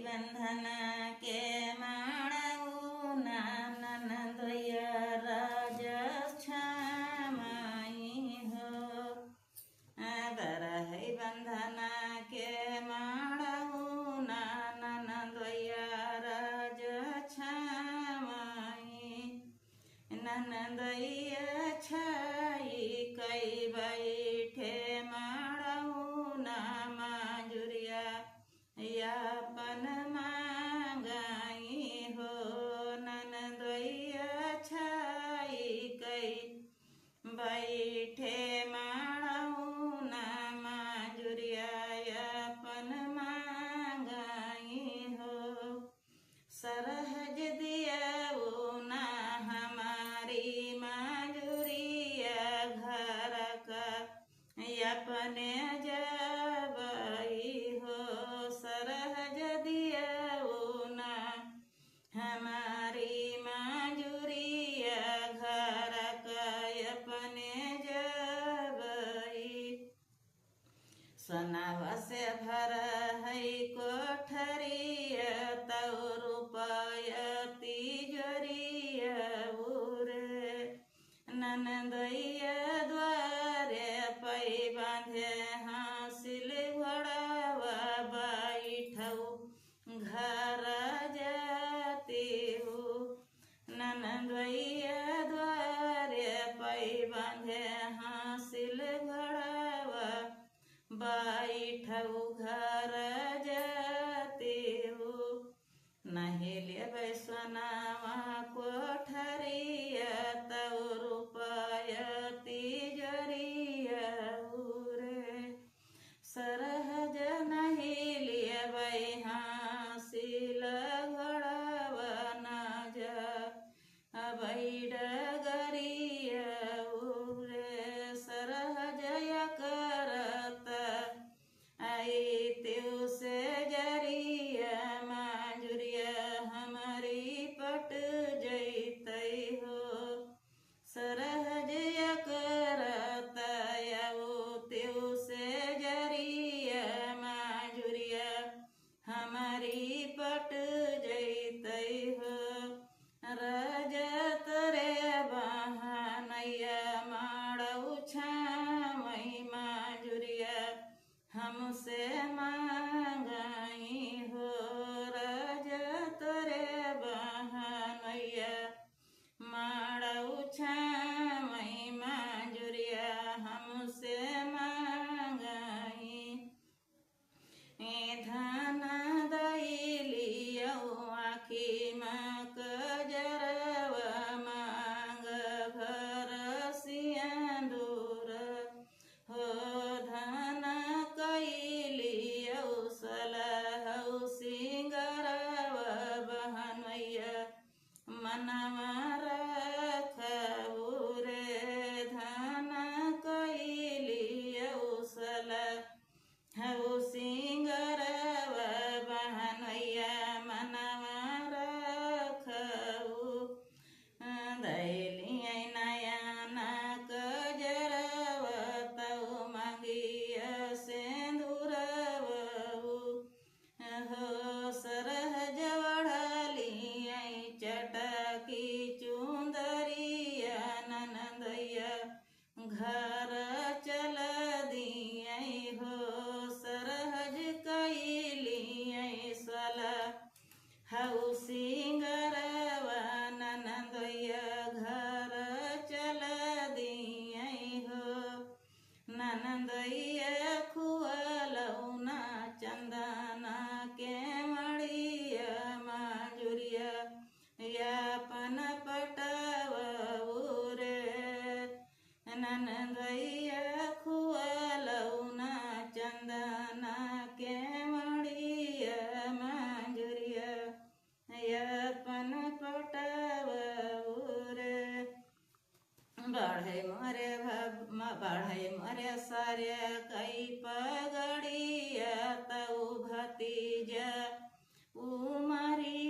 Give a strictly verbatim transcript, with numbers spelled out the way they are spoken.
बंधना के माड़ऊ ना ननदोइया राज छामई हो। बरहई बंधना के माड़ऊ ना ननदोइया राज छामई। ननदोइया छाई कई बैठे माड़ऊ ना माजुरिया यापन मांगई हो। ननदोइया छाई कई बैठे माड़ऊ ना माजुरिया यापन मांगई हो। सरहज दियाऊ ना हमारी माजुरिया घर का अपने जाबई हो। सरहज दियाऊ ना हमारी माजुरिया घर का अपने जाबई। सोनावा से भर है कोठरिया तौ रुपया तिजोरिया उरे। ननदोइया द्वारे पै बांधे हाँसिल घोड़ावा बैठऊ घर जाती हूँ। ननदोइया द्वारे पै बांधे हाँसिल घोड़ावा बैठऊ घर जाती हूँ। नहीं लेबै सोनावा कोठरिया तौ रुपया तिजोरिया उरे। सरहज नहीं लेबै हाँसिल घोड़ावा ना जा अबै डगरिया उरे। सरहज यकरत आई तेउ से जरिया माजुरिया हमरी पट जैतै हो। सरहज यकरत आऊ तेउ से जरिया माजुरिया हमरी पट जैतै हो। राजा तोरे बहनैया माड़ऊ छामई माजुरिया हमसे मांगई हो। राजा तोरे बहनैया माड़ऊ छामई माजुरिया हमसे मांगई। ए धन दैलियौ आँखी मा कजरवा मांग भर सिंदूर हो। धन कैलियौ सलहौ सिंगरवा बहनैया मनवा राखऊ रे। धन कैलियौ सलहौ सिंगरवा बहनैया मनवा राखऊ। दैलियै नयना कजरवा तौ मंगिया सिंदूरवऊ। हो सरहज ओढ़लियै चटकी चुंदरिया ननदोइया घर चल दियै हो। सरहज कैलियै सलहौ सिंगरवा ननदोइया घर चल दियै हो। ननदोइया खुअलौ ना चंदना के मड़िया माजुरिया यापन पटवऊ रे। ननदोइया खुअलौ ना चंदना के मड़िया माजुरिया यापन पटवऊ रे। बढ़ै मोरे भब-, म-, बढ़ै मोरे सारे कई पगड़िया तौ भतीजा उमरी